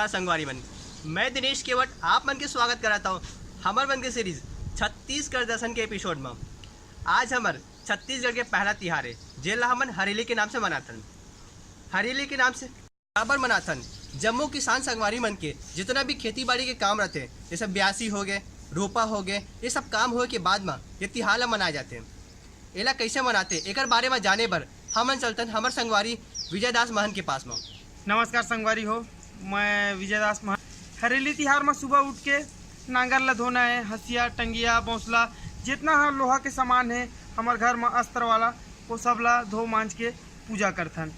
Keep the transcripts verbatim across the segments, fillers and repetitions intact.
संगवारी मन, मैं दिनेश केवट आप मन के स्वागत करत हूँ हमर मन के सीरीज छत्तीसगढ़ दर्शन के एपिसोड में। आज हमर छत्तीसगढ़ के पहला तिहार है, जेला हमन हरेली के नाम से मनाथन। हरेली के नाम से काबर मनाथन? जम्मो किसान संगवारी मन के जितना भी खेती बाड़ी के काम रहते, जैसे ब्यासी हो गए, रोपा हो गए, ये सब काम होए के बाद में ये तिहार ला मनाए जाते। एला कैसे मनाते, एकर बारे में जाने बर हमन चलतन हमर संगवारी विजय दास महन के पास में। नमस्कार संगवारी हो, मैं विजय दास महन। हरेली तिहार में सुबह उठ के नांगर ला धोना है, हसिया, टंगिया, बौसला, जितना ह लोहा के सामान है हमर घर में अस्त्र वाला, वो सब ला धो मांज के पूजा करथन।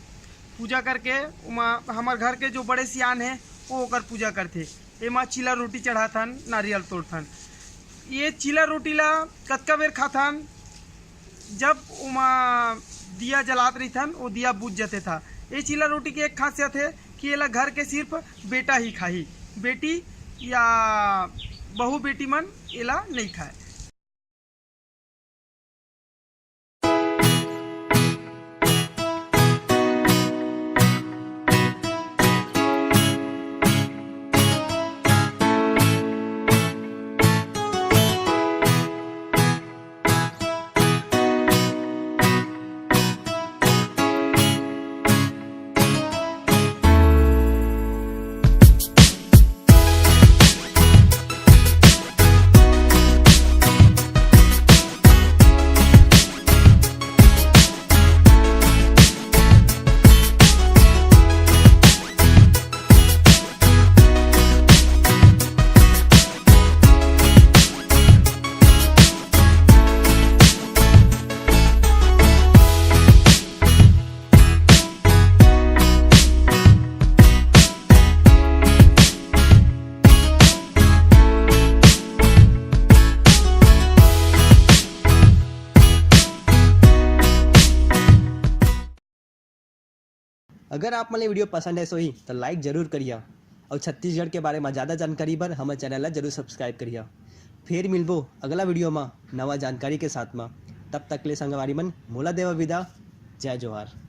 पूजा करके उमा हमर घर के जो बड़े सियान है, वो ओकर पूजा करथे। एमा चीला रोटी चढ़ाथन, नारियल तोड़थन। ये चीला रोटी ला कतका बेर खाथन? जब उमा दिया जलात रहिथन, वो दिया बुझ जथे था। ये चीला रोटी के एक खासियत है कि एला घर के सिर्फ बेटा ही खाही, बेटी या बहू बेटी मन एला नहीं खाए। अगर आप मन ला video पसंद आइस होही, त like जरूर करिहा अउ छत्तीसगढ़ के बारे में ज्यादा जानकारी बर हमर channel ला जरूर subscribe करिहा। फेर मिलबो अगला video में नवा जानकारी के साथ में। तब तक ले संगवारी मन, मोला देवा विदा। जय जोहार।